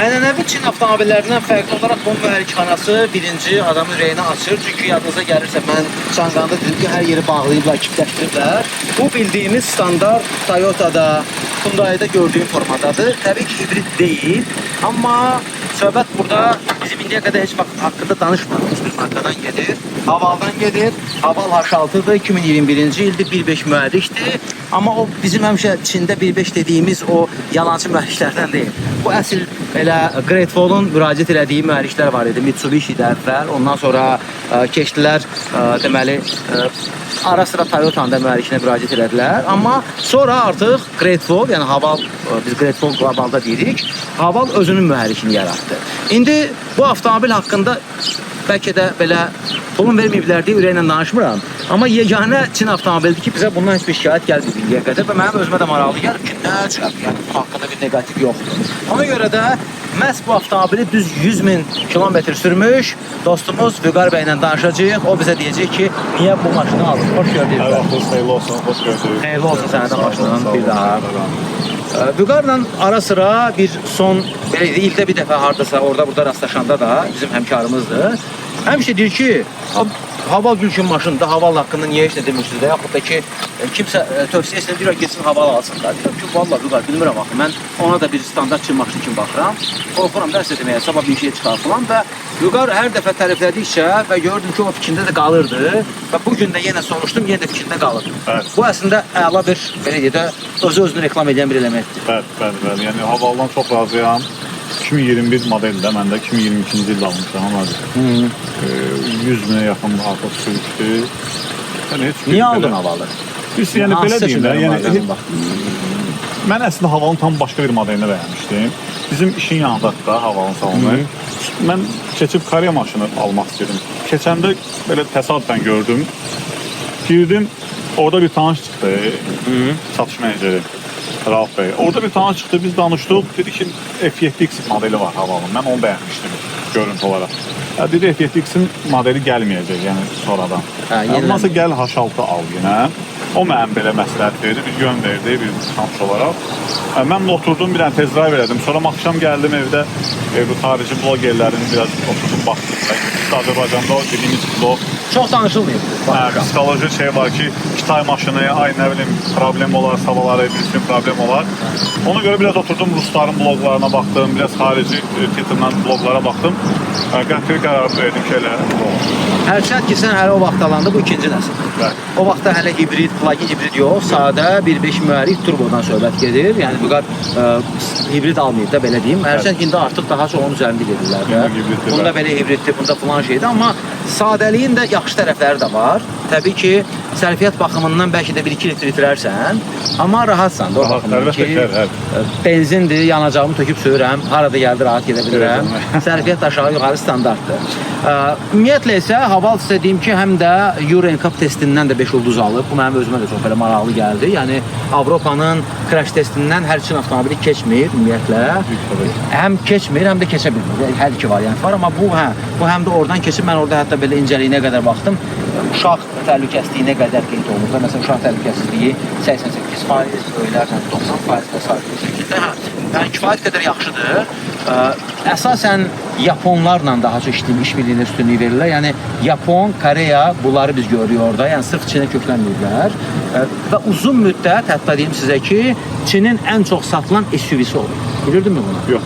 Ənənəvi Çin avtomobillərindən fərqli olaraq bu mühərrikxanası birinci adamın ürəyini açır. Çünki yadınıza gəlirsə mən Çanqanda dedim ki, hər yeri bağlayıblar, kipləşdiriblər. Bu bildiyimiz standart Toyota-da, Hyundai-da gördüyüm formadadır. Təbii ki, hibrid deyil, amma söhbət burada bizim indiyə qədər heç vaxt haqqında danışmadığımız bir markadan gedir. Havaldan gedir. Haval H6-dır, 2021-ci ildir, 1.5 mühərrikdir. Amma o bizim həmişə Çində 1.5 dediyimiz o yalancı mühərriklərdən deyil. Bu əsl elə Great Wall-un müraciət elədiyi mühərriklər var idi. Mitsubishi-də əvvəl, ondan sonra keçdilər deməli ara sıra Toyota-nın da mühərrikinə müraciət elədilər. Amma sonra artıq Great Wall, yəni Haval, biz Great Wall qlobalda deyirik, Haval özünün mühərrikini yaratdı. İndi bu avtomobil haqqında bəlkə də belə pulun verməyiblər deyə ürəklə danışmıram. Amma yeganə Çin avtomobilidir ki, bizə bundan heç bir şikayət gəlməyib indiyə qədər və mənim özümə də maraqlı gəlib ki, nə əcəb, yəni bunun haqqında bir neqativ yoxdur. Ona görə də məhz bu avtomobili düz 100 min kilometr sürmüş dostumuz Vüqar bəylə danışacağıq. O bizə deyəcək ki, niyə bu maşını alıb. Xoş gördük. Hər vaxtınız xeyirli olsun, xoş gördük. Xeyirli olsun sənə də Sağ olun, maşının sağ bir olun. daha. Vüqarla ara sıra bir son belə deyək, ildə bir dəfə hardasa orada burada rastlaşanda da bizim həmkarımızdır. Həmişə deyir ki, Haval gül kimi maşındır, Haval haqqında niyə heç nə demirsiniz də, yaxud da ki, kimsə tövsiyə etsin, deyir getsin Haval alsın da. Deyirəm ki, vallah Vüqar, bilmirəm axı, mən ona da bir standart Çin maşını kimi baxıram. Qorxuram da əsl deməyə, sabah bir şey çıxar filan və Vüqar hər dəfə təriflədikcə və gördüm ki, o fikrində də qalırdı və bu gün də yenə soruşdum, yenə də fikrində qalırdı. Bəli. Bu əslində əla bir, belə deyək də, özü özünü reklam edən bir elementdir. Bəli, bəli, bəli. Yəni Havaldan çox razıyam. 2021 modeldə mən də 2022-ci ildə almışam hadi. 100 minə yaxın artıq sürüşdü. Yəni heç bir Niyə belə- aldın Havalı? Biz yəni Hansı belə deyim də, seçimlərin yəni var sənin vaxtında? mən əslində Havalın tam başqa bir modelini bəyənmişdim. Bizim işin yanındadır da Havalın salonu. Mən keçib Koreya maşını almaq istəyirdim. Keçəndə belə təsadüfən gördüm. Girdim, orada bir tanış çıxdı. Satış meneceri Rauf bəy. Orada bir tanış çıxdı, biz danışdıq. Dedi ki, F7X modeli var Havalın. Mən onu bəyənmişdim görüntü olaraq. Ya dedi F7X-in modeli gəlməyəcək, yəni sonradan. Hə, yenilənməyəcək. Ondansa gəl H6 al yenə. O mənə belə məsləhət verdi, bir yön verdi bir tanış olaraq. Mən də oturdum, bir dənə test drive elədim. Sonra axşam gəldim evdə bu xarici blogerlərin biraz oturdum, baxdım. Biz Azərbaycanda o dediyimiz kimi o Çox danışılmayıb. hə, psixoloji şey var ki, Kitay maşını, ay nə bilim problem olar, sabahları bir sürü problem olar. Ona görə biraz oturdum rusların bloqlarına baxdım, biraz xarici Twitter'dan bloqlara baxdım. Qəti qərar verdim ki, elə bu olsun. Hərçənd ki, sən hələ o vaxt alanda bu ikinci nəsildir. Bəli. O vaxtda hələ hibrid, plug-in hibrid yox, sadə 1.5 mühərrik turbodan söhbət gedir. Yəni Vüqar hibrid almayıb da belə deyim. Hərçənd ki, indi artıq daha çox onun üzərində gedirlər də. İndi hibriddir, Bunda bəli. belə hibriddir, bunda filan şeydir, amma sadəliyin də yaxşı tərəfləri də var. Təbii ki, sərfiyyat baxımından bəlkə də 1-2 litr itirərsən, amma rahatsan da o Rahat, baxımdan əlbəttə ki, ki, hə. benzindir, yanacağımı töküb sürürəm, harada gəldi rahat gedə bilirəm. Sərfiyyat da aşağı yuxarı standartdır. Ümumiyyətlə isə Haval sizə deyim ki, həm də Euro NCAP testindən də 5 ulduz alıb. Bu mənim özümə də çox belə maraqlı gəldi. Yəni Avropanın crash testindən hər Çin avtomobili keçmir ümumiyyətlə. Həm keçmir, həm də keçə bilmir. Yəni, hər iki variant var, amma bu hə, bu həm də oradan keçib. Mən orada hətta belə incəliyinə qədər baxdım. Uşaq təhlükəsizliyinə qədər qeyd olunur da. Məsələn, uşaq təhlükəsizliyi 88%, böyüklərlə 90% və sair bu şəkildə. Hə, yəni kifayət qədər yaxşıdır. Əsasən Yaponlarla daha çox iş birliyinə üstünlük verirlər. Yəni Yapon, Koreya bunları biz görürük orada. Yəni sırf Çinə köklənməyiblər. Və uzun müddət hətta deyim sizə ki, Çinin ən çox satılan SUV-si olub. Bilirdinmi bunu? Yox.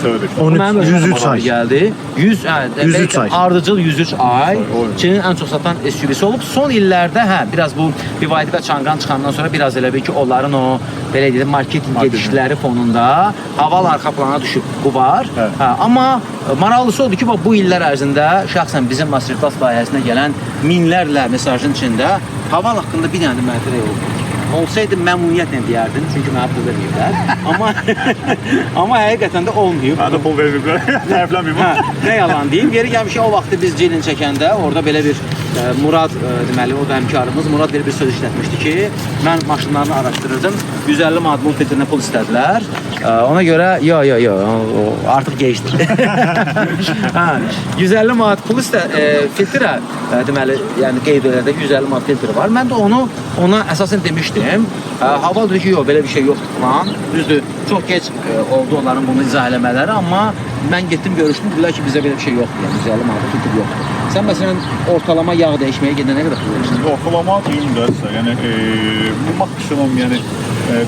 13, 13, Mənim özümə də 103 maraqlı ay. Gəldi. 100, hə, 103 bəlkə ay. Ardıcıl 103 ay. Oy. Çinin ən çox satan SUV-si olub. Son illərdə hə, biraz bu BYD və Changan çıxandan sonra biraz elə bil ki, onların o belə deyim, marketinq gedişləri fonunda Haval arxa plana düşüb. Bu var. Hə. Hə, amma maraqlısı odur ki, bax bu illər ərzində şəxsən bizim masterclass layihəsinə gələn minlərlə mesajın içində Haval haqqında bir dənə də mənfi rəy olmadı. Olsaydı məmnuniyyətlə deyərdim, çünki mənə pul verməyiblər. Amma amma həqiqətən də olmayıb. Mənə də pul verməyiblər. Tərifləməyim. Hə, nə yalan deyim. Yeri gəlmişik o vaxtı biz Cilin çəkəndə orada belə bir Murad deməli o da həmkarımız Murad belə bir söz işlətmişdi ki, mən maşınlarını araşdırırdım. 150 manat mul filtrinə pul istədilər. Ona görə yo yo yo o artıq keçdi. Hə, 150 manat pul istə filtrə deməli yəni qeyd edəndə 150 manat filtri var. Mən də onu ona əsasən demişdim. Haval dedi ki, yox belə bir şey yoxdur falan. Düzdür, çox gec oldu onların bunu izah eləmələri, amma mən getdim görüşdüm, dedilər ki, bizdə belə bir şey yoxdur. Yəni 150 manat filtr yoxdur. Sən məsələn ortalama yağ dəyişməyə gedə nə qədər pul verirsən? Ortalama deyim də sizə, yəni maksimum, yəni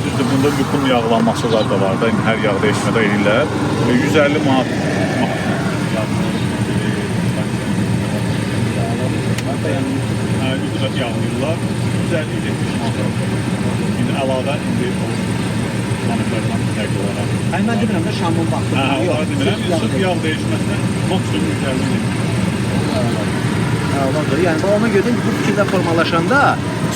düzdür bunda lükun yağlanması da var da, yəni hər yağ dəyişmədə eləyirlər. 150 manat maksimum yağlayırlar. 150-170 manat. İndi əlavə indi o manatlardan fərqli olaraq. Ay mən demirəm də Şamın vaxtı. Hə, onları demirəm. Sırf yağ dəyişməsinə maksimum 150 manat. Hə, ona görə. Yəni ona görə ki, bu fikirlər formalaşanda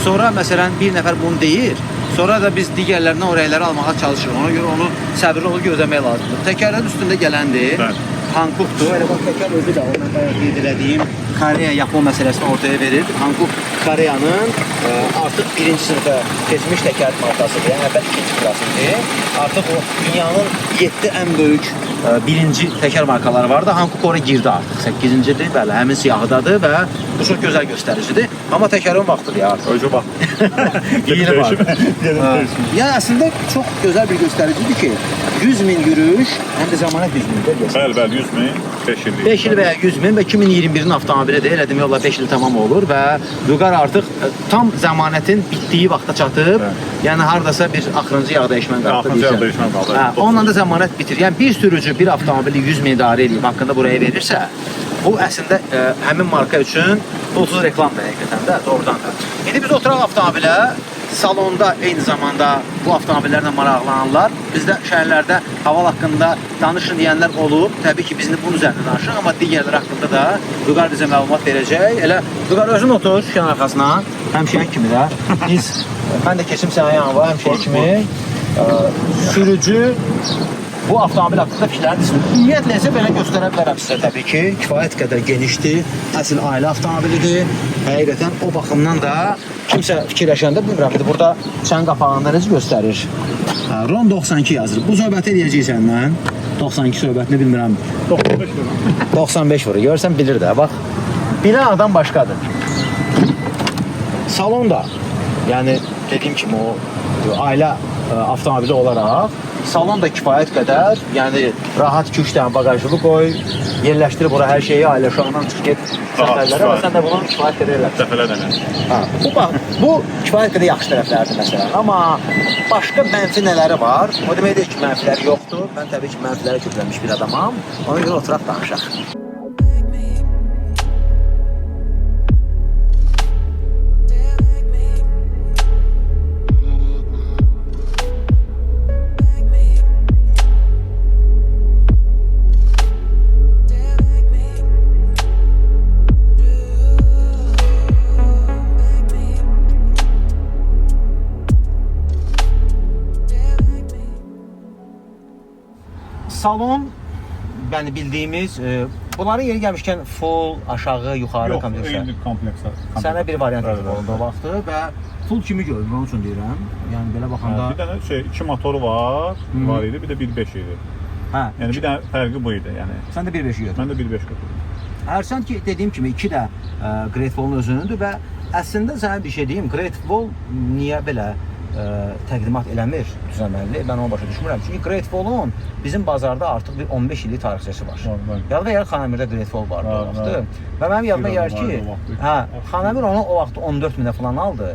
sonra məsələn bir nəfər bunu deyir, sonra da biz digərlərindən o rəyləri almağa çalışırıq. Ona görə onu səbirli olub gözləmək lazımdır. Təkərlərin üstündə gələndir. Bəli. Hankookdur. Elə bax təkər özü də o mən bayaq qeyd elədiyim Koreya Yapon məsələsini ortaya verir. Hankook Koreyanın artıq birinci sinifə keçmiş təkər markasıdır. Yəni əvvəl ikinci klass idi. Artıq o dünyanın 7 ən böyük birinci təkər markaları vardı. Hankook ora girdi artıq. 8-cidir, bəli, həmin siyahıdadır və bu çox gözəl göstəricidir. Amma təkərin vaxtıdır ya artıq. Özü bax. Yeni var. Yeni dəyişim. Yəni əslində çox gözəl bir göstəricidir ki, 100 min yürüyüş, həm də zəmanət 100 min deyil. Bəli, bəli, 100 min, 5 illik. 5 il və ya 100 min və 2021-in avtomobilidir. Elə demək olar 5 il tamam olur və Vüqar artıq tam zəmanətin bitdiyi vaxta çatıb. Bəli. Yəni hardasa bir axırıncı yağ dəyişmən qaldı. Axırıncı yağ deyirsən. dəyişmən qaldı. Hə, onunla da zəmanət bitir. Yəni bir sürücü bir avtomobili 100 min idarə eləyib haqqında buraya verirsə, bu əslində həmin marka üçün pulsuz reklamdır həqiqətən də, doğrudan da. İndi biz oturaq avtomobilə, salonda eyni zamanda bu avtomobillərlə maraqlananlar, bizdə şəhərlərdə Haval haqqında danışın deyənlər olub. Təbii ki, biz indi bunun üzərində danışırıq, amma digərləri haqqında da Vüqar bizə məlumat verəcək. Elə Vüqar özün otur şüşənin arxasına, həmişəki kimi də. Biz, mən də keçim sənin yanına, həmişəki kimi. Sürücü bu avtomobil haqqında fikirlərini desin. Ümumiyyətlə isə belə göstərə bilərəm sizə təbii ki, kifayət qədər genişdir, əsl ailə avtomobilidir. Həqiqətən o baxımdan da kimsə fikirləşəndə bilmirəm, indi burada çən qapağında necə göstərir? Hə, Ron 92 yazır. Bu söhbəti eləyəcəyik səndən. 92 söhbətini bilmirəm. 95 vurur. 95 vurur. Görsən bilir də, bax. Bilən adam başqadır. Salon da, yəni dediyim kimi o ailə avtomobili olaraq salon da kifayət qədər, yəni rahat 2-3 dənə bagajını qoy, yerləşdir bura hər şeyi, ailə uşağından çıx get səfərlərə və sən də bunu kifayət qədər elə. Dəfələrlə elədim. Hə, bu bax, bu kifayət qədər yaxşı tərəflərdir məsələn. Amma başqa mənfi nələri var? O demək deyil ki, mənfilər yoxdur. Mən təbii ki, mənfilərə köklənmiş bir adamam. Ona görə oturaq danışaq. Salon, yəni bildiyimiz, bunların yeri gəlmişkən full, aşağı, yuxarı Yox, kompleksə. eyni kompleksə. Sənə bir variant Bəli, bəli. oldu o vaxtı və full kimi görünür, onun üçün deyirəm. Yəni belə baxanda, Bir dənə şey, iki motoru var idi, bir də 1.5 idi. hə, Yəni bir dənə fərqi bu idi, yəni. sən də 1.5 götürdün. Mən də 1.5 götürdüm. Hərçənd ki, dediyim kimi iki də Great Wall-un özünündür və əslində sənə bir şey deyim, Great Wall niyə belə təqdimat eləmir düzəməlli? Mən onu başa düşmürəm. Çünki Great Wall-un bizim bazarda artıq bir 15 illik tarixçəsi var. Var, var. Yadıma gəlir Xanəmirdə Great Wall vardı o Var, vaxtı. var. Və mənim yadıma Bir gəlir adım ki, vardı o vaxtı. hə, Xanəmir onu o vaxt 14 minə falan aldı.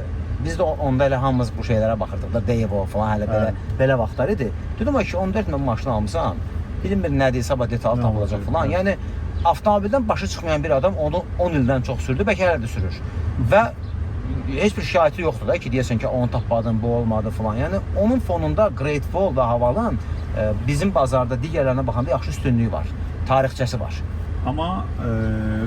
Biz də onda elə hamımız bu şeylərə baxırdıq da, Daewoo falan hələ belə belə vaxtlar idi. Dedim ki, 14 minə bu maşını almısan. Bilinmir nədir, sabah detalı tapılacaq filan. Yəni avtomobildən başı çıxmayan bir adam onu 10 ildən çox sürdü, bəlkə hələ də sürür. Və heç bir şikayəti yoxdur da ki, deyəsən ki, onu tapmadın, bu olmadı filan. Yəni onun fonunda Great Wall və Havalın bizim bazarda digərlərinə baxanda yaxşı üstünlüyü var. Tarixçəsi var. Amma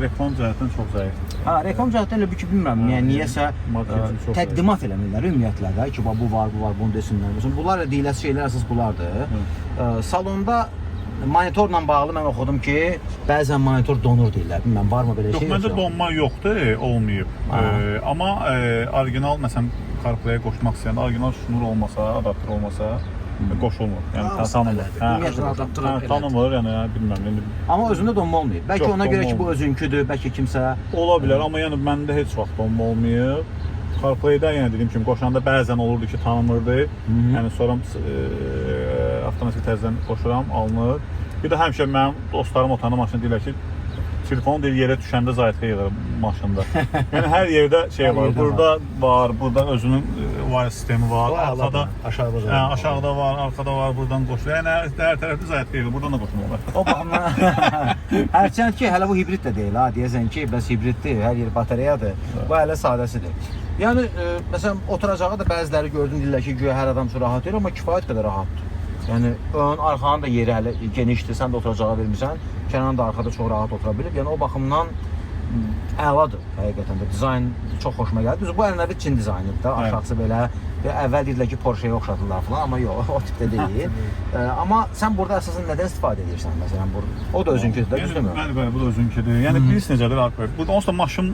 reklam cəhətdən çox zəifdir. Ha, reklam cəhətdən elə bir ki, bilmirəm, yəni niyəsə Marketinq çox təqdimat eləmirlər ümumiyyətlə də ki, bax bu var, bu var, bunu desinlər. Məsələn, bunlar deyiləsi şeylər əsas bunlardır. Salonda monitorla bağlı mən oxudum ki, bəzən monitor donur deyirlər. Bilmirəm varmı belə Yox, şey? məndə yoxsa? donma yoxdur, olmayıb. Ha. Amma orijinal məsələn CarPlay-ə qoşmaq istəyəndə orijinal şnur olmasa, adaptör olmasa qoşulmur. Yəni Hamısı tanımır. belədir. Hə, Ümumiyyətlə adaptör hə, elədir. tanımır, yəni bilmirəm. İndi Amma özündə donma olmayıb. Bəlkə Yox, ona görə donma ki, bu olmayıb. özünküdür, bəlkə kimsə ola bilər, amma yəni məndə heç vaxt donma olmayıb. CarPlay-də yenə dediyim kimi qoşanda bəzən olurdu ki, tanımırdı. Yəni sonra avtomatik təzədən qoşuram, alınır. Bir də həmişə mənim dostlarım otanda maşını deyirlər ki, telefon deyir yerə düşəndə zayıtqa yığır maşında. Yəni hər yerdə şey Hər var. yerdə Burada var, burada özünün wireless sistemi var, O əladır. arxada Aşağıda da Hə, var. aşağıda var, arxada var, buradan qoşulur. Yəni hər tərəfdə zayıtqa yığır, buradan da qoşulmaq olar. O baxımdan hərçənd ki, hələ bu hibrid də deyil ha, deyəsən ki, bəs hibriddir, hər yer batareyadır. Bu hələ sadəsidir. Yəni məsələn oturacağı da bəziləri gördüm deyirlər ki, güya hər adam üçün rahat deyil, amma kifayət qədər rahatdır. Yəni ön, arxanın da yeri hələ genişdir, sən də oturacağa vermirsən. Kənan da arxada çox rahat otura bilib. Yəni o baxımdan əladır həqiqətən də. Dizayn çox xoşuma gəldi. Düzdür, bu ənənəvi Çin dizaynıdır da, Evet. aşağısı belə. Və əvvəl deyirlər ki, Porsche-yə oxşatırlar falan, amma yox, o tipdə deyil. Amma sən burada əsasən nədən istifadə edirsən məsələn burada? O da özünküdür də, Yəni, düzdürmü? Bəli, bəli, bu da özünküdür. Yəni bilirsiniz necədir Arif bəy? Bu onsuz da maşın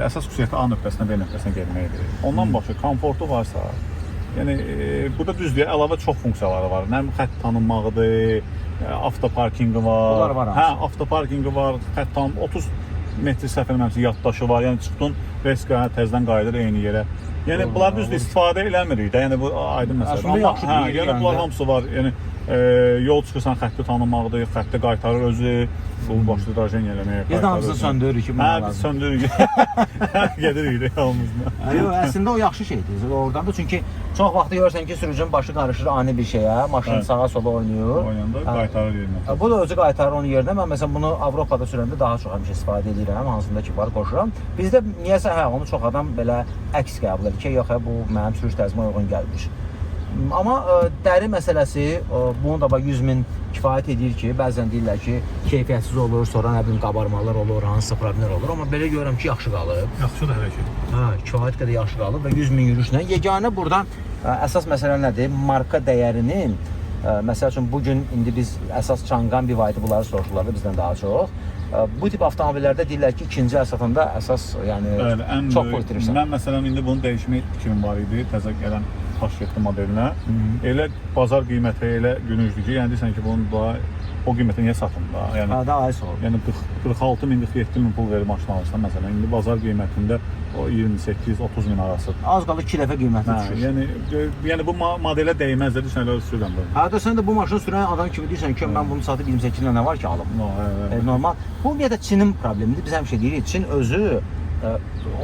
əsas xüsusiyyəti A nöqtəsindən B nöqtəsinə getməkdir. Ondan başqa komfortu varsa, yəni burada düzdür, əlavə çox funksiyaları var. Nə bilim xətt tanınmağıdır, avtoparkinqi var. Bunlar var Hə, hamısı. avtoparkinqi var, xətt tanım 30 metr səhv eləmirəmsə yaddaşı var. Yəni çıxdın, reska təzədən qayıdır eyni yerə. Yəni Doğru, bunlar düzdür olur. istifadə eləmirik də. Yəni bu aydın məsələdir. Əslində Amma, yaxşıdır, hə, yeri yəni bunlar gələndə. hamısı var. Yəni yol çıxırsan xətti tanınmaqdır, xətti qaytarır özü, yol başlayır drajeniya eləməyə. Biz də qaytarır hamısını özünü. söndürürük ki, bunlar Hə, biz lazım. söndürürük. Gedirik də yolumuzdan. Yox, əslində o yaxşı şeydir. Oradan da çünki çox vaxt görürsən ki, sürücünün başı qarışır ani bir şeyə, maşın Evet. sağa sola oynayır. Oynayanda Hə. qaytarır yerinə. Bu da özü qaytarır onun yerinə. Mən məsələn bunu Avropada sürəndə daha çox həmişə istifadə edirəm, hansında ki var qoşuram. Bizdə niyəsə hə onu çox adam belə əks qəbul edir ki, yox hə bu mənim sürüş tərzimə uyğun gəlmir. Amma dəri məsələsi bunu da bax 100 min kifayət edir ki, bəzən deyirlər ki, keyfiyyətsiz olur, sonra nə bilim qabarmalar olur, hansısa problemlər olur, amma belə görürəm ki, yaxşı qalıb. Yaxşıdır hələ ki. Hə, kifayət qədər yaxşı qalıb və 100 min yürüşlə. Yeganə burada əsas məsələ nədir? Marka dəyərinin məsəl üçün bu gün indi biz əsas Changan BYD bunları soruşurlar da bizdən daha çox. Bu tip avtomobillərdə deyirlər ki, ikinci əl satanda əsas yəni Bəli, ən çox pul böyük. itirirsən. Mən məsələn indi bunu dəyişmək fikrim var idi təzə gələn H7 modelinə. Elə bazar qiyməti elə gülüncdür ki, yəni deyirsən ki, bunu da o qiymətə niyə satım da? Yəni Hə, daha ay sorur. Yəni 40, 46 min, 47 min pul verib maşın alırsan məsələn, indi bazar qiymətində o 28-30 min arası. Az qalır 2 dəfə qiyməti Hə, düşür. yəni bu modelə dəyməz də deyirsən elə sürürəm bunu. Hə, də sən də bu maşını sürən adam kimi deyirsən ki, mən bunu satıb 28 ilə nə var ki alım? No, hə, hə. Normal. Bu ümumiyyətlə Çinin problemidir. Biz həmişə deyirik, Çin özü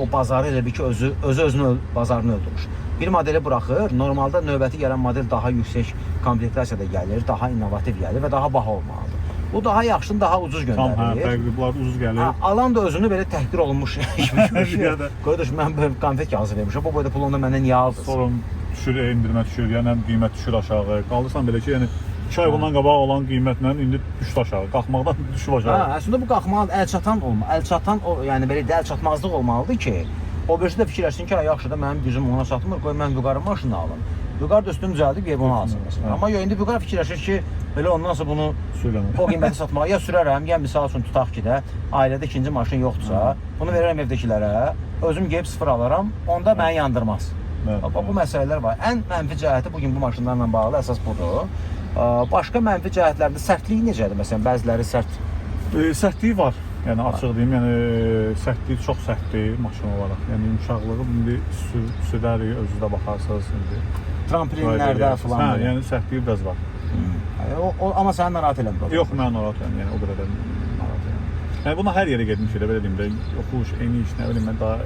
o bazarı elə bil ki, özü özü özünü bazarını öldürür. Bir modeli buraxır, normalda növbəti gələn model daha yüksək komplektasiyada gəlir, daha innovativ gəlir və daha baha olmalıdır. Bu daha yaxşını daha ucuz Tam hə, göndərir. fərqli bunlar ucuz gəlir. Hə, alan da özünü belə təhqir olunmuş kimi görür. Ya da- Qardaş, mən böyle konfet kağızı vermişəm. Bu boyda pulu onda məndən niyə aldınız? Sonra düşür, endirmə düşür, yəni qiymət düşür aşağı. Qalırsan belə ki, yəni 2 ay bundan qabaq olan qiymətlə indi düşdü aşağı. Qalxmaqdan düşüb aşağı. Hə, əslində bu qalxmalı, əl çatan olma, əl çatan o, yəni belə də əl çatmazlıq olmalıdır ki, o birisi də fikirləşsin ki, "Ay, yaxşı da mənim gücüm ona çatmır, qoy mən Vüqarın maşını alım." Vüqar da üstünü düzəldib gedib onu alsın məsələn. Hə. Amma yox, indi Vüqar fikirləşir ki, belə ondan sonra bunu Sürəm. o qiymətə satmağa ya sürərəm, ya misal üçün tutaq ki də ailədə ikinci maşın yoxdursa, bunu verərəm evdəkilərə, özüm gedib sıfır alaram, onda məni yandırmaz. Bəli, Bax, bu bəli. məsələlər var. Ən mənfi cəhəti bu gün bu maşınlarla bağlı əsas budur. Başqa mənfi cəhətlərdə sərtliyi necədir? Məsələn, bəziləri sərt Sərtliyi var. Yəni açıq deyim, yəni sərtliyi çox sərtdir maşın olaraq. Yəni yumşaqlığı indi sürərik, özünüz də baxarsınız indi. trampolinlərdə filan. Hə, belə. yəni sərtliyi biraz var. O, amma səni narahat eləmir. o. Yox, mən narahat olmuram, yəni o qədər də narahat olmuram. Yəni buna hər yerə getmişik də belə deyim də, yoxuş, eniş, nə bilim mən daha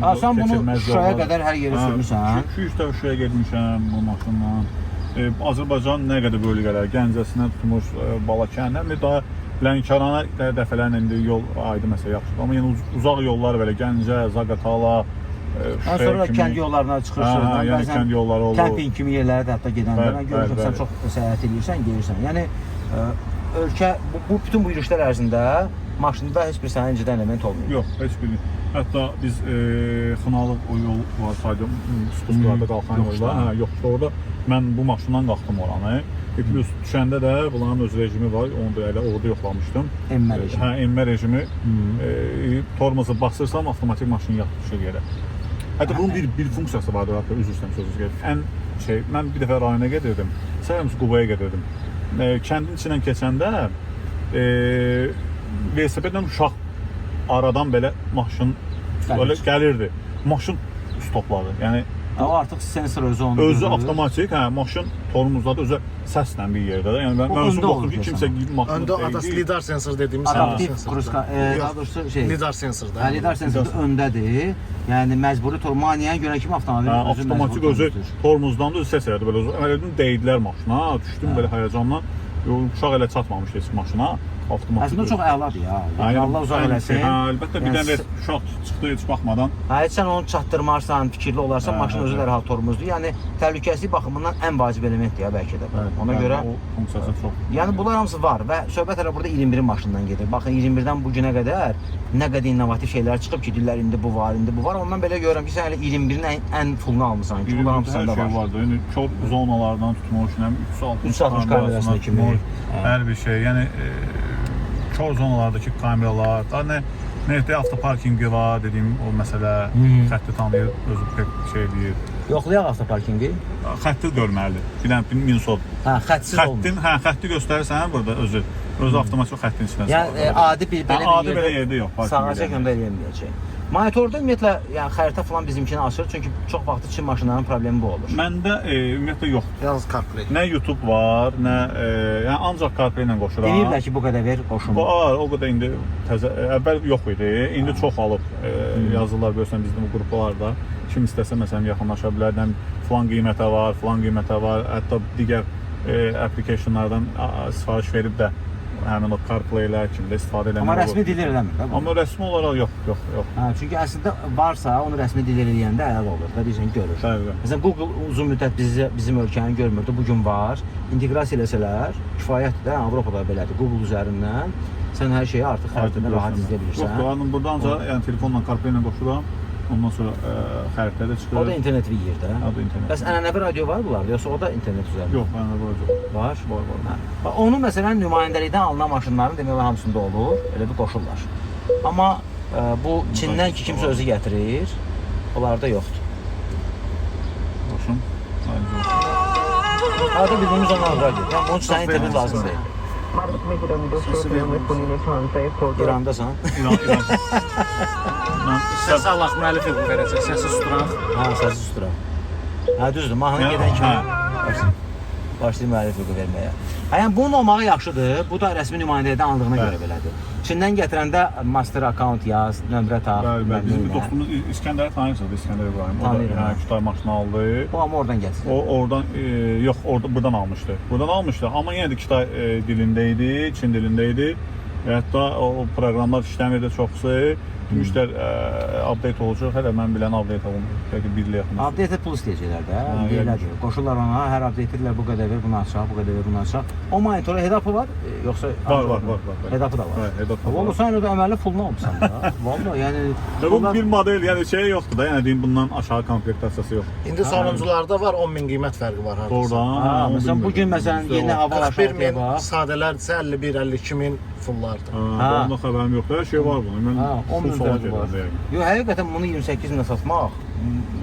Ha, sən bunu keçilməz Şuşaya yollar. qədər hər yerə Hə, sürmüsən. 2-3 dəfə Şuşaya getmişəm bu maşınla. Azərbaycanın nə qədər bölgələri, Gəncəsinə tutmuş, Balakəndinə, daha Lənkərana dəfələrlə indi yol aydın məsələ yaxşıdır. Amma yəni uzaq yollar belə Gəncə, Zaqatala, Daha Şuşaya sonra kimi. kənd yollarına çıxırsınız. Hə, yəni bəzən kənd yolları olur. Kemping kimi yerlərə də hətta gedəndə Bəli, mən görürəm bəli, sən bəli. çox səyahət edirsən, gedirsən. Yəni ölkə bu bütün bu yürüşlər ərzində maşında heç bir səni incidən element olmayıb. Yox, heç birini. Hətta biz Xınalıq o yol var, saydım, spusqlarda qalxan Yoxuşda. yolda. Hə, yoxuşda orada mən bu maşından qalxdım oranı. Plus düşəndə də bunların öz rejimi var, onu da elə orada yoxlamışdım. Enmə rejimi. Hə, enmə rejimi. Tormozu basırsam avtomatik maşın yatışır yerə. Hətta bunun bir funksiyası vardır, hətta üzr istəyirəm sözünüzü gəlir. Ən şey, mən bir dəfə rayona gedirdim. Sayıram Qubaya gedirdim. Kəndin içindən keçəndə velosipedlə uşaq aradan belə maşın Gəlir. belə gəlirdi. Maşın stopladı. Yəni O artıq sensor özü onu özü görür. avtomatik, hə, maşın tormozladı, özü səslə bir yerdə də. Yəni mən, O mən özüm öndə olur qorxdum ki, kimsə deyəsən. maşını Öndə adas lidar sensor dediyimiz Adaptiv sensordur. kruska, Yox, daha doğrusu şey. lidar sensordur. Hə, lidar sensoru öndədir. Yəni məcburi maniyə görə kimi avtomobil Hə, özü avtomatik məcburi özü tormozlayır. tormozlandı, özü səs elədi belə. Özü. Elə dedim dəydilər maşına, düşdüm belə həyəcanla. Yox, uşaq elə çatmamışdı heç maşına. Avtomatik. Əslində çox əladır ya. Hə, yəni, Allah uzaq ən eləsin. şey, hə, əlbəttə bir Yəni, dənə də uşaq çıxdı heç baxmadan. Hə, heç sən onu çatdırmarsan, fikirli olarsan, Hə, maşın hə, özü hə. dərhal tormozdur. Yəni təhlükəsizlik baxımından ən vacib elementdir ya bəlkə də. Ona Bəli, görə o funksiyası çox. Yəni bunlar hamısı var və söhbət hələ burada 21-in maşından gedir. Baxın 21-dən bu günə qədər nə qədər innovativ şeylər çıxıb ki, deyirlər indi bu var, indi bu var. Ondan belə görürəm ki, sən hələ 21-in ən fullunu almısan ki, bunlar hamısı hər səndə şey var. vardı. Yəni kor zonalardan tutmuş, nə bilim 360 360 kamerasına kimi. tutmuş, hər bir şey. Yəni kor zonalardakı kameralar, daha nə də avtoparkinqi var dediyim o məsələ, xətti tanıyır, özü pek şey eləyir. Yoxlayaq avtoparkinqi. Xətti görməlidir. Bir dənə bir minus odur. Hə, xətsiz olmur. Xəttin, hə, xətti göstərirsən burada özü. Özü avtomatik xəttin içindən Yəni adi bir belə Hə, bir adi belə yerdə yox, parkinq Sağa çək eləyəndə. onda eləyəməyəcək. Monitorda ümumiyyətlə yəni xəritə falan bizimkini açır, çünki çox vaxtı Çin maşınlarının problemi bu olur. Məndə ümumiyyətlə yoxdur. Yalnız CarPlay. Nə YouTube var, nə yəni ancaq CarPlay ilə qoşuram. Deyirlər ki, bu qədər ver, qoşun. Var, o qədər indi təzə əvvəl yox idi. İndi çox alıb yazırlar görsən bizim bu qruplarda. Kim istəsə məsələn yaxınlaşa bilər, nə filan qiymətə var, filan qiymətə var. Hətta digər applicationlardan sifariş verib də həmin o CarPlay-lər kimi də istifadə eləmək Amma olur. rəsmi dilir eləmir də bu. Amma rəsmi olaraq yox, yox, yox. Hə, çünki əslində varsa onu rəsmi dilir eləyəndə əla olur da deyirsən görür. Bəli, bəli. Məsələn Google uzun müddət bizi bizim ölkəni görmürdü. Bu gün var. İnteqrasiya eləsələr kifayətdir də Avropada belədir. Google üzərindən sən hər şeyi artıq xəritədən rahat izləyə bilirsən. Yoxdur, yəni burada ancaq yəni telefonla CarPlay ilə qoşuram. Ondan sonra xəritədə çıxır. O da internet yeyir də. O da internet. Bəs ənənəvi radio var bunlarda yoxsa o da internet üzərindən? Yox, yəni burada yox. Var. Var, var. Hə. Bax onu məsələn nümayəndəlikdən alınan maşınların demək olar hamısında olur. Elə bir qoşurlar. Amma bu Çindən ki kimsə özü gətirir, onlarda yoxdur. Qoşun. Ayrıca olsun. Arada bildiyimiz onlar radio. Yəni bunun üçün sənə internet lazım deyil. İrandasan. İran, İran. Mən Səs alaq, müəllif hüququ verəcək. Səsi susturaq. Ha, səsi susturaq. Hə, düzdür. Mahnı Yəni, gedən kimi hə. başlayır müəllif hüququ verməyə. Hə, yəni bunun olmağı yaxşıdır. Bu da rəsmi nümayəndəlikdən alındığına Bəli. görə belədir. Çindən gətirəndə master account yaz, nömrə taq. Bəli, bəli. bilməm Bizim nə. bir dostumuz İskəndəri tanıyırsınız, İskəndər İbrahim. O da Tanıyıram, hə, hə. Kütahya maşını aldı. O amma oradan gətirdi. O oradan yox, orada burdan almışdı. Burdan almışdı, amma yenə də Kitay dilində idi, Çin dilində idi. Və hətta o proqramlar işləmirdi çoxsu. Demişlər update olacaq. Hələ mən bilən update olunur. Bəlkə bir ilə yaxın. Update pul istəyəcəklər də. Hə, Deyirlər. Qoşurlar ona, hər update edirlər bu qədər ver, bunu açaq, bu qədər ver, bunu açaq. O monitora head-up'ı var, yoxsa Var, var, var, var, var. Head-up'ı da var. Var, head-up'ı var. Vallahi sən orada əməlli pulunu almısan da. Vallahi yəni Və bu bir model, yəni şey yoxdur da, yəni deyim bundan aşağı komplektasiyası yox. İndi sonuncularda var 10 min qiymət fərqi var hardasa. Doğrudan. Ha, onu məsələn bu gün bilmirdim. məsələn Üstə yeni o. hava 41 aşağıya min bax. sadələrdirsə 51 52 min fullardır. Ha, Ha. onda xəbərim yoxdur. Hər şey var bunun. Mən Ha, 10 min full sola fərqi var. gedirəm yəqin. Yox, həqiqətən bunu 28 minə satmaq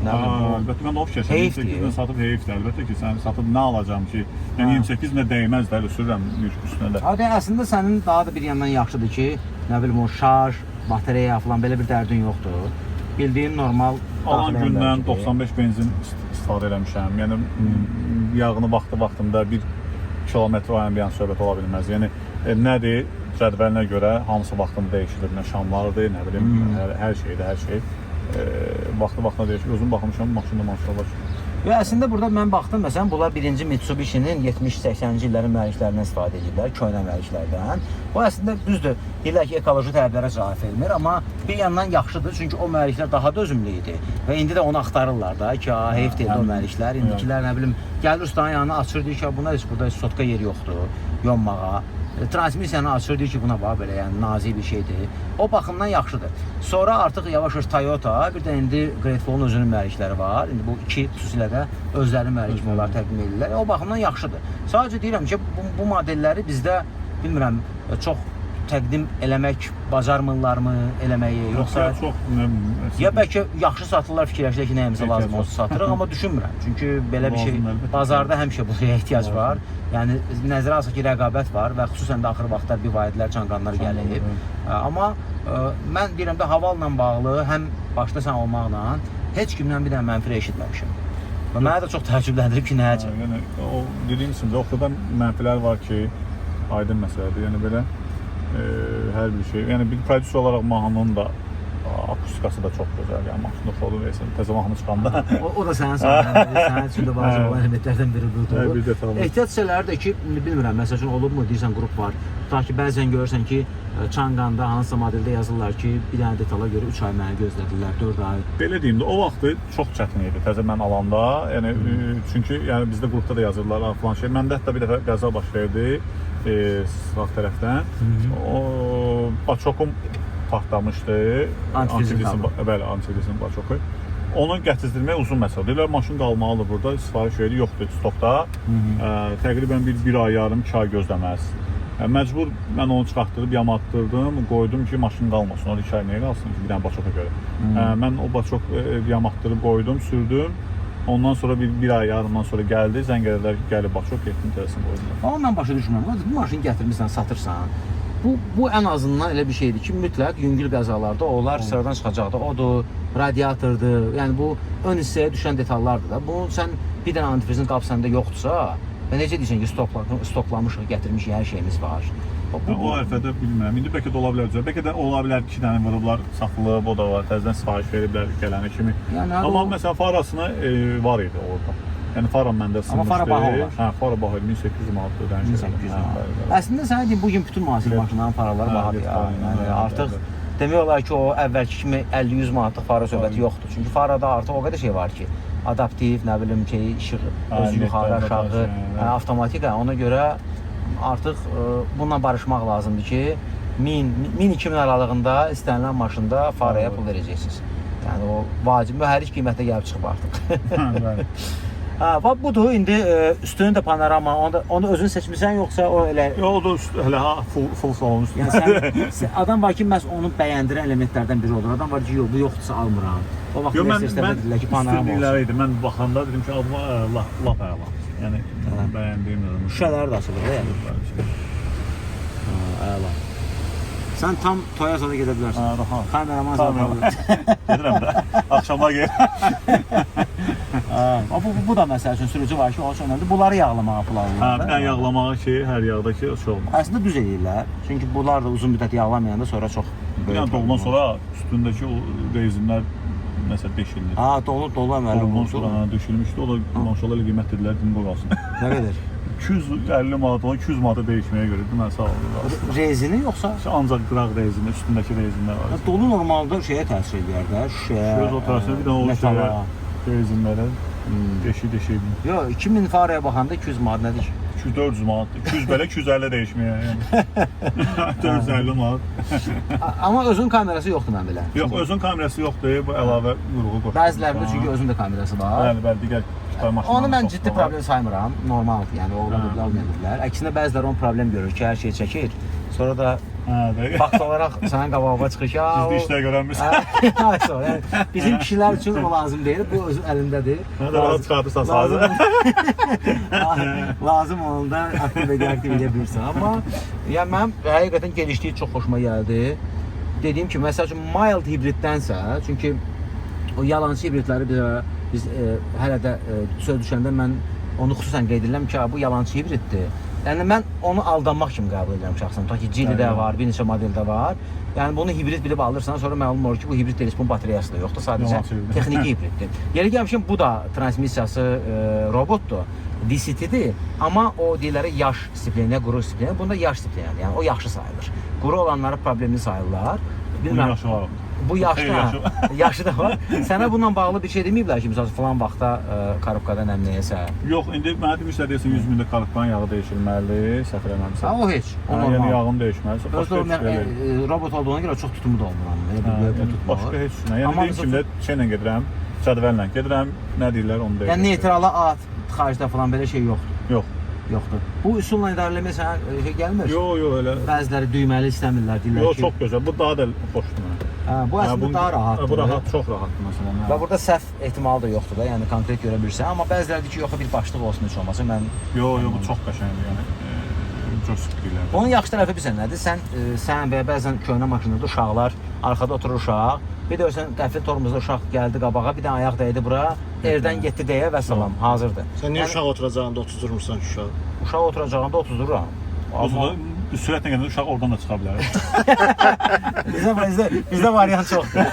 nə Ha, bilim, əlbəttə mən o fikirləşirəm. Heyfdir. 28 minə satıb heyfdir. Əlbəttə ki, sən satıb nə alacağam ki? Yəni 28 minə dəyməz də, hələ sürürəm üstünə də. Ha, də əslində sənin daha da bir yandan yaxşıdır ki, nə bilim o şarj, batareya falan belə bir dərdin yoxdur. Bildiyin normal Alan daxili gündən əmlakdır. 95 benzin istifadə eləmişəm. Yəni yağını vaxtı-vaxtında bir kilometr o yan bir yan söhbət ola bilməz. Yəni nədir? Cədvəlinə görə hamısı vaxtında dəyişilir. Nə şamlardır, nə bilim, hər şeydir, hər şey. Vaxtı-vaxtında dəyişir. Özüm baxmışam, maşında maşallah Və əslində burada mən baxdım, məsələn, bunlar birinci Mitsubishi-nin 70-80-ci illərin mühərriklərindən istifadə edirlər, köhnə mühərriklərdən. Bu əslində düzdür, deyirlər ki, ekoloji tələblərə cavab vermir, amma bir yandan yaxşıdır, çünki o mühərriklər daha dözümlü idi və indi də onu axtarırlar da ki, ha, heyf deyil o mühərriklər. İndikilər nə bilim, gəlir ustanın yanına açır, deyir ki, buna heç burada heç sotka yeri yoxdur yonmağa. Transmissiyanı açır, deyir ki, buna bax belə, yəni nazik bir şeydir. O baxımdan yaxşıdır. Sonra artıq yavaş-yavaş Toyota, bir də indi Great Wall-un özünün mühərrikləri var. İndi bu iki xüsusilə də özlərinin mühərrik onlar təqdim edirlər. O baxımdan yaxşıdır. Sadəcə deyirəm ki, bu modelləri bizdə bilmirəm çox təqdim eləmək bacarmırlarmı eləməyi, yoxsa çox nə, ya bəlkə yaxşı satırlar, fikirləşirlər ki, nəyimizə Ehtiyac lazım var. olsa satırıq, amma düşünmürəm. Çünki belə bir şey Lazım, əlbəttə. bazarda həmişə buraya ehtiyac Lazım. var. Yəni nəzərə alsaq ki, rəqabət var və xüsusən də axır vaxtlar BYD-lər, Çanqanlar gəlib. Amma mən deyirəm də Havalla bağlı həm başda sən olmaqla heç kimdən bir dənə mənfi eşitməmişəm. Və mənə də çox təəccübləndirib ki, nə əcəb. Yəni o dediyim kimi də o qədər mənfilər var ki, aydın məsələdir. Yəni belə hər bir şey. Yəni bir prodüser olaraq mahnının da akustikası da çox gözəl. Yəni maşında xodu versin, təzə mahnı çıxanda. O da sənin sayəndə, sənin üçün də vacib olan elementlərdən biri budur. Hə, bir detal var. Ehtiyat hissələri də ki, bilmirəm, məsəl üçün olubmu, deyirsən qrup var. Tutaq ki, bəzən görürsən ki, Çanqanda hansısa modeldə yazırlar ki, bir dənə detala görə 3 ay məni gözlədilər, 4 ay. Belə deyim də, o vaxtı çox çətin idi təzə mən alanda. Yəni çünki yəni bizdə qrupda da yazırlar ha, falan şey. Məndə hətta bir dəfə qəza baş verdi sağ tərəfdən. O baçokum partlamışdı. Antifrizin Antifrizin bəli, antifrizin baçoku. Onu gətizdirmək uzun məsələdir. Deyirlər maşın qalmalıdır burada, sifariş verdi, yoxdur stokda. Təqribən bir ay yarım, 2 ay gözləməlisiniz. Məcbur mən onu çıxartdırıb yamatdırdım, qoydum ki, maşın qalmasın. Orada 2 ay niyə qalsın ki, bir dənə baçoka görə. Mən o baçok yamatdırıb qoydum, sürdüm. Ondan sonra bir ay yarımdan sonra gəldi, zəng elədilər ki, gəlib baçok, getdim tələsin qoydum. Amma mən başa düşmürəm. Bu maşını gətirmisən, satırsan. Bu ən azından elə bir şeydir ki, mütləq yüngül qəzalarda onlar sıradan çıxacaqdır. Odur, radiatordur. Yəni bu ön hissəyə düşən detallardır da. Bu sən bir dənə antifrizin qap səndə yoxdursa, və necə deyirsən ki, stoklamışıq, gətirmişik, hər şeyimiz var. Bu, O ərəfədə bilmirəm. İndi bəlkə də ola bilər. Bəlkə də ola bilər 2 dənə vurublar, saxlayıb, o da var. Təzədən sifariş veriblər gələnə kimi. Yəni Amma məsələn farasını var idi orada. Yəni fara məndə sınmışdı. Amma fara baha olar. Hə, fara baha idi. 1800 manat ödəniş. 1800 manat. Əslində sənə deyim, bu gün bütün müasir maşınların faraları bahadır ya. Yəni artıq demək olar ki, o əvvəlki kimi 50-100 manatlıq fara söhbəti yoxdur. Çünki farada artıq o qədər şey var ki, adaptiv, nə bilim şey, işıq özü yuxarı, aşağı, avtomatik, ona görə artıq bununla barışmaq lazımdır ki, 1000 1000-2000 aralığında istənilən maşında faraya pul verəcəksiniz. Yəni o vacib mühərrik qiymətinə gəlib çıxıb artıq. Bəli. Hə, bax budur. İndi üstünü də panorama, onu özün seçmisən yoxsa o elə Yox, o da hələ ha full salon üstündə. Yəni sən adam var ki, məhz onu bəyəndirən elementlərdən biri olur. Adam var ki, yox, bu yoxdursa almıram. O vaxt Yox, mən Mercedesdə dedilər ki, panorama olsun. üstünlükləri idi. Mən baxanda dedim ki, bu lap əla. Yəni bəyəndiyim də. Şüşələri də açılır da yəni. Hə, əla. Sən tam toya zada gedə bilərsən. Hə, rahat. Kameraman zada. Gedirəm də. Axşamlar gedirəm. Hə, bu da məsəl üçün sürücü var ki, onun üçün önəmlidir. Bunları yağlamağa pul alırlar. Hə, bir dənə yağlamağa ki, hər yağda ki, şey olmaz. Əslində düz eləyirlər. Çünki bunlar da uzun müddət yağlamayanda sonra çox Bir dənə doludan sonra üstündəki o rezinlər məsələn deşilir. Ha, dolu dolu əməli Doludan oldu. sonra deşilmişdi. O da maşallah elə qiymət dedilər, dedim qoy qalsın. Nə qədər? 250 manat olan 200 manata dəyişməyə görə dedim, mən sağ olun. Rezini yoxsa? Ancaq qıraq rezini, üstündəki rezinlər var. Dolu normalda şeyə təsir eləyər də, şüşəyə. Göz o tərəfinə bir dənə o metala. şeyə rezinlərə deşi. Yox, 2000 faraya baxanda 200 manat nədir ki? 200-400 manat, 200 belə 250 dəyişməyə yəni. 450 manat. Amma özünün kamerası yoxdur mən belə. Yox, özün kamerası yoxdur, bu əlavə qurğu qoşulmuş. Bəzilərində çünki özünün də kamerası var. Bəli, bəli, digər Xitay maşınlarında Onu mən çox ciddi var. problem saymıram. Normaldır, yəni o ola bilər, olmaya bilər. Əksinə bəziləri onu problem görür ki, hər şey çəkir. Sonra da Hə, dəqiq. fakt olaraq sənin qabağına çıxır ki, Gizli işlər görənmirsən. Hə, sonra, yəni, bizim kişilər üçün o lazım deyil. Bu özün əlindədir. Hə, də rahat çıxartırsan sazı. Lazım olanda aktiv və deaktiv edə bilirsən. Amma yəni mənim həqiqətən gelişdiyi çox xoşuma gəldi. Dediyim kimi, məsəl üçün mild hibriddənsə, çünki o yalançı hibridləri biz hələ də söz düşəndə mən onu xüsusən qeyd edirəm ki, bu yalançı hibriddir. Yəni mən onu aldanmaq kimi qəbul edirəm şəxsən. Tutaq ki, Geely-də Hə, var, bir neçə modeldə var. Yəni bunu hibrid bilib alırsan, sonra məlum olur ki, bu hibrid deyil, bunun bateriyası da yoxdur, sadəcə Yalan söylüyor. texniki hibriddir. Yeri gəlmişəm, bu da transmissiyası robotdur, DCT-dir, amma o deyirlər yaş siplenə, quru siplenə, bunda yaş siplenədir. Yəni o yaxşı sayılır. Quru olanları problemli sayırlar. Bunun Bilmirəm. yaşı var. Bu yaşda, Xeyli yaşı var. yaşı da var. Sənə bununla bağlı bir şey deməyiblər ki, məsəl üçün falan vaxtda korobkada nəyəsə. Yox, indi mənə demişlər deyəsən 100 mində kartdan yağı dəyişilməlidir, səhv eləmirəmsə. Ha, o heç. O Hə, yəni normal. yağın dəyişməli. Özü Başqa də o heç şey deyil. robot olduğuna görə çox tutumu da olmur onun. Elə bir Hə, böyük yəni tutmur. başqa heç nə. Yəni Amma deyim məsəl kimi də şeylə gedirəm, cədvəllə gedirəm, nə deyirlər onu deyirlər. Yəni neytrala at, xaricdə falan belə şey yoxdur. Yox. Yoxdur. Bu üsulla idarə eləmək sənə şey gəlmir. Yox, yox elə. Bəziləri düyməli istəmirlər, deyirlər Yox, ki, çox gözəl. Bu daha da xoşdur mənə. Hə, bu Hə, əslində bunun- daha rahatdır. Bu rahat, çox rahatdır məsələn. hə. Və burada səhv ehtimalı da yoxdur da, yəni konkret görə bilirsən, amma bəziləri deyir ki, yox, bir başlıq olsun heç olmasa mən Yox, yox, bu çox qəşəngdir, yəni joystick deyirlər. Onun yaxşı tərəfi bilirsən nədir? Sən sən və ya bəzən köhnə maşınlarda uşaqlar arxada oturur uşaq. Bir də görsən qəfil tormozda uşaq gəldi qabağa, bir dənə ayaq dəydi bura, erdən getdi deyə və salam, hazırdır. Sən niyə Yəni, uşaq oturacağında otuzdurmursan ki uşağı? Uşaq oturacağında otuzuram. Amma sürətlə gedəndə uşaq oradan da çıxa bilər. Bizdə variant çoxdur.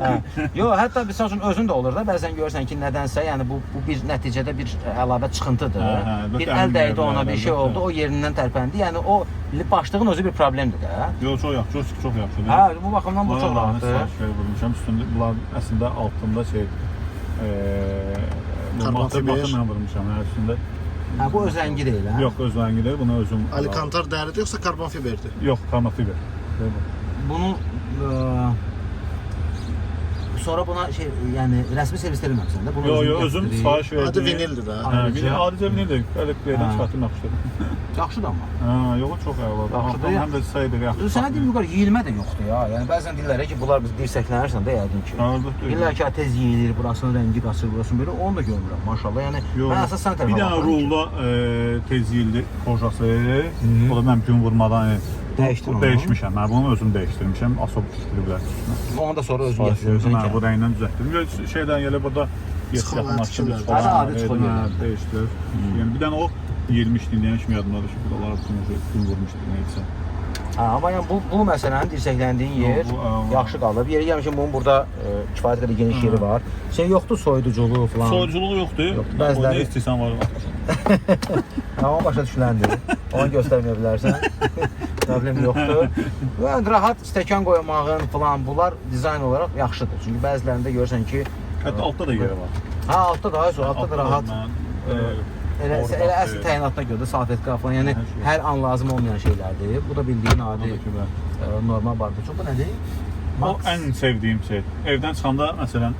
Hə. Yox, hətta misal üçün özün də olur da, bəzən görürsən ki, nədənsə, yəni bu bir nəticədə bir əlavə çıxıntıdır. Hə, hə, bir əlbəttə, əl dəydi ona, bir şey əlbəttə. oldu, o yerindən tərpəndi. Yəni o başlığın özü bir problemdir də. Yox, çox yaxşı, joystick çox yaxşıdır. Hə, bu baxımdan bu çox Bunlara rahatdır. sifariş verib vurmuşam. Üstündə bunlar əslində altında şey bu Karbon matı fiber. matı mən vurmuşam hə, üstündə. Hə, bu öz rəngi deyil, hə? Yox, öz rəngidir. Bunu özüm Alikantar dəridir yoxsa karbon fiberdir? Yox, karbon fiber. Bunu sonra buna şey, yəni rəsmi servisdə eləməmisən də. Bunu Yox, özün yox, özüm gətirir. sifariş verdim. Adı vinildir də. Hə, Ayrıca. vinil, adicə vinildir. Elə Hə. qleydən çıxartdım yapışdırdım. Yaxşıdır amma. Hə, yox, çox əladır. Yaxşıdır. Həm də saydır, yaxşı. Sənə deyim yuxarı yeyilmə də yoxdur ya. Yəni bəzən deyirlər ki, bunlar biz dirsəklənirsən də yəqin ki. Hə, əlbəttə. Deyirlər ki, tez yeyilir, burasının rəngi qaçır, burasının belə. Onu da görmürəm maşallah. Yəni Yox. mən əsas sən tərəfə Bir dənə baxıram ki. rulda tez yeyildi kojası. O da mən gün vurmadan Dəyişdin onu. Dəyişmişəm. Mən bunu özüm dəyişdirmişəm. Asob tikdiriblər üstünə. Onu da sonra özün Sifariş verdim. gətirirsən Hə, ki. bu rəngdən düzəltdim. Yox, şeydən elə burada Çıxolar, yaxınlaşdım. tikirlər. Hə, adi çıxol yerlər. Dəyişdir. Yəni bir dənə o yeyilmişdi, deyən kimi yadımdadır ki, buralar bütün gün vurmuşdu neysə. Hə, amma yəni bu məsələnin dirsəkləndiyin yer Yox, bu, yaxşı qalıb. Yeri gəlmişəm bunun burada kifayət qədər geniş yeri var. Şey yoxdur soyuduculuğu falan. Soyuculuğu yoxdur. Yoxdur. Bəziləri... Bəziləri- Nə istəyirsən var. Amma başa düşüləndir. Onu göstərməyə bilərsən. Problem yoxdur. Və rahat stəkan qoymağın falan bunlar dizayn olaraq yaxşıdır. Çünki bəzilərində görürsən ki, Hətta altda da yeri var. hə altda daha çox, altda da rahat. Elə Orada elə əsl təyinatına görə də salfetka falan, yəni Hər şey. hər an lazım olmayan şeylərdir. Bu da bildiyin adi normal bardır. Bu nədir? O ən sevdiyim şey. Evdən çıxanda məsələn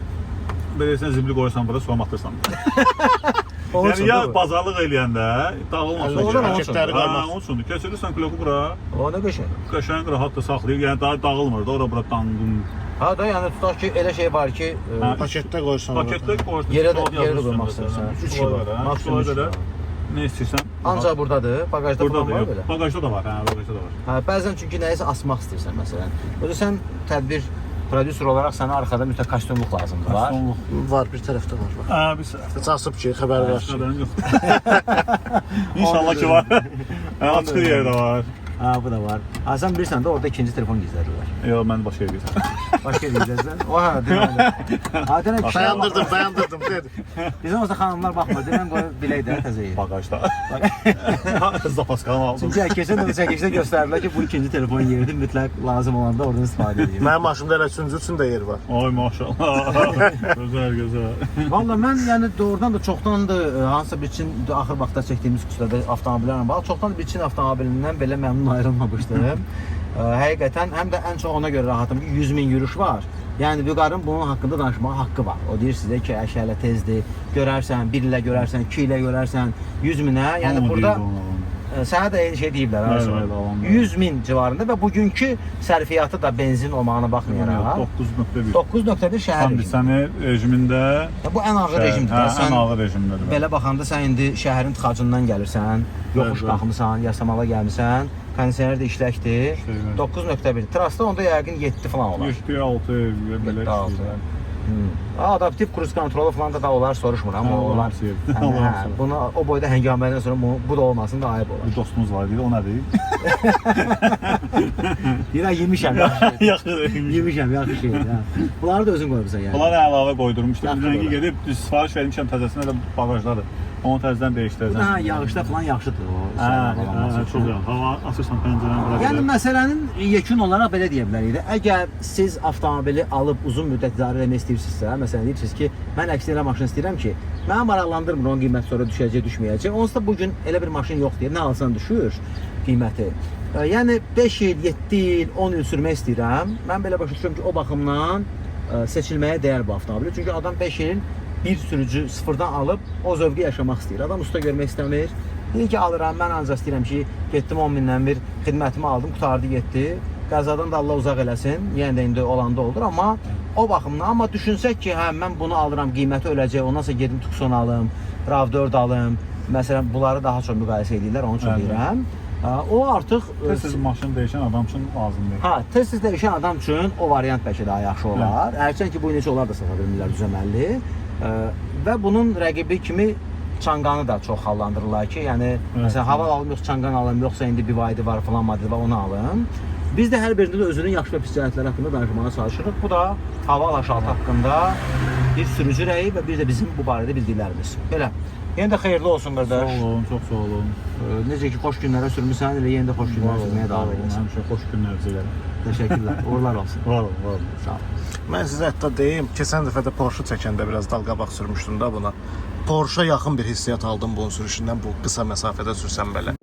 belə sən zibli qoyursan bura, soğan atırsan. Onun Yəni üçün ya də bu. bazarlıq eləyəndə dağılmasın. Oradan onun üçün. Paketləri Hə, qoymaq. onun üçündür. Keçirirsən kloku bura, O nə qəşəng. qəşəng rahat da saxlayır. Yəni daha dağılmır da, ora bura danqın. Ha da yəni tutaq ki, elə şey var ki, Hə, Paketdə qoyursan. Paketdə qoyursan. Yerə də qoymaq istəyirsən. 3 Üç kilo kilo, var, hə. maksimum 3 üç kilo kilo. Nə istəyirsən. Ancaq burdadır, bagajda Burada falan da var yox. belə. Bagajda da var, hə, bagajda da var. Hə, bəzən çünki nəyisə asmaq istəyirsən məsələn. Özü sən tədbir prodüser olaraq sənə arxada mütləq kostyumluq lazımdır, var. Sonluq. Var, bir tərəfdə var. Bax. Hə, biz Heç asıb ki, xəbəri var ki. Xəbərim yox. İnşallah ki var. Hə, açıq yer də var. Hə, bu da var. Ha, sən bilirsən də orada ikinci telefon gizlədirlər. Yox, mən başqa yerə gedirəm. Başqa yerə gizlədirlər. O hə, deməli. Ha, denən kişilər Dayandırdım, dayandırdım dedi. Bizim olsa xanımlar baxmır. Denən qoy bilək də təzə yer. Bagajda. Zapaskanı aldım. Çünki keçən dəfə çəkilişdə göstərdilər ki, bu ikinci telefon yeridir, mütləq lazım olanda oradan istifadə edeyim. Mənim maşımda elə üçüncü üçün də yer var. Ay maşallah. Gözəl, gözəl. Valla mən yəni doğrudan da çoxdandır hansısa bir Çin axır vaxtda çəkdiyimiz xüsusilə avtomobillərlə bağlı çoxdan bir Çin avtomobilindən belə məmnun ayrılmamışdım. Həqiqətən həm də ən çox ona görə rahatım ki, 100 min yürüyüş var. Yəni Vüqarın bunun haqqında danışmağa haqqı var. O deyir sizə ki, əşi hələ tezdir. Görərsən, 1 ilə görərsən, 2 ilə görərsən, 100 minə. Yəni Hamı burada deyir onu. Sənə də eyni şey deyiblər. Bəli, Arzu. bəli, alam. 100 min civarında və bugünkü sərfiyyatı da benzin olmağına baxmayaraq 9.1. 9.1 şəhər rejimi. Kondisioner rejimində. Ya bu ən ağır rejimdir. Hə, də. Sən ən ağır rejimdədir. belə baxanda sən indi şəhərin tıxacından gəlirsən, yoxuş Bəli, bəli. qalxmısan, Yasamala gəlmisən, kondisioner də işləkdir. İşlək, bəli. 9.1. Trasda onda yəqin 7 falan olar. 7, 6 belə 7, 6. işləyirlər. Adaptiv kruz kontrolu falan da olar soruşmuram. Hə, O olar. onlar sevdi. Hə, Onlar hə, sevdi. bunu o boyda həngamədən sonra bu da olmasın da ayıb olar. Bir dostumuz var idi, o nədir? Deyirəm yemişəm, yaxşı. Yaxşı. Yemişəm, yaxşı şeydir. Hə. Bunları da özün qoymusan yəni. Bunlara əlavə qoydurmuşdum. Yaxşı Rəngi olar. gedib düz sifariş vermişəm təzəsini elə bağajdadır. Onu təzədən Bu dəyişdirəcəm. da yağışda falan yaxşıdır o. Hə, havalanması hə, üçün. çox yaxşı. Hava açırsan pəncərəni bura. Yəni məsələnin yekun olaraq belə deyə bilərik də. Əgər siz avtomobili alıb uzun müddət idarə etmək istəyirsinizsə, məsələn deyirsiniz ki, mən əksinə elə maşın istəyirəm ki, məni maraqlandırmır onun qiyməti sonra düşəcək, düşməyəcək. Onsuz da bu gün elə bir maşın yox deyə nə alsan düşür qiyməti. Yəni 5 il, 7 il, 10 il sürmək istəyirəm. Mən belə başa düşürəm ki, o baxımdan seçilməyə dəyər bu avtomobil. Çünki adam 5 il bir sürücü sıfırdan alıb o zövqü yaşamaq istəyir. Adam usta görmək istəmir. Deyir ki, alıram, mən ancaq istəyirəm ki, getdim 10 mindən bir xidmətimi aldım, qurtardı, getdi. Qəzadan da Allah uzaq eləsin. Yenə də indi olanda olur, amma o baxımdan, amma düşünsək ki, hə mən bunu alıram, qiyməti öləcək, ondan sonra gedim Tucson alım, RAV4 alım. Məsələn, bunları daha çox müqayisə edirlər, onun üçün Bəli. deyirəm. O artıq Tez-tez maşın dəyişən adam üçün lazım deyil. Hə, tez-tez dəyişən adam üçün o variant bəlkə daha yaxşı olar. Hərçənd ki, bu neçə onlar da sata bilmirlər düzəməlli. Və bunun rəqibi kimi Çanqanı da çox hallandırırlar ki, yəni məsələn Haval alım yoxsa Çanqan alım, yoxsa indi BYD var, falan model var, onu alım. Biz də hər birində də özünün yaxşı və pis cəhətləri haqqında danışmağa çalışırıq. Bu da Haval H6 haqqında bir sürücü rəyi və bir də bizim bu barədə bildiklərimiz. Belə. Yenə də xeyirli olsun qardaş. Sağ olun, çox sağ olun. Necə ki xoş günlərə sürmüsən, elə yenə də xoş günlərə sürməyə davam edəsən. Həmişə xoş günlər diləyirəm. Təşəkkürlər. Uğurlar olsun. Var olun, var olun. Sağ ol. Mən sizə hətta deyim, keçən dəfə də Porsche çəkəndə biraz dalqabaq sürmüşdüm də buna. Porsche yaxın bir hissiyat aldım bunun sürüşündən bu qısa məsafədə sürsəm belə.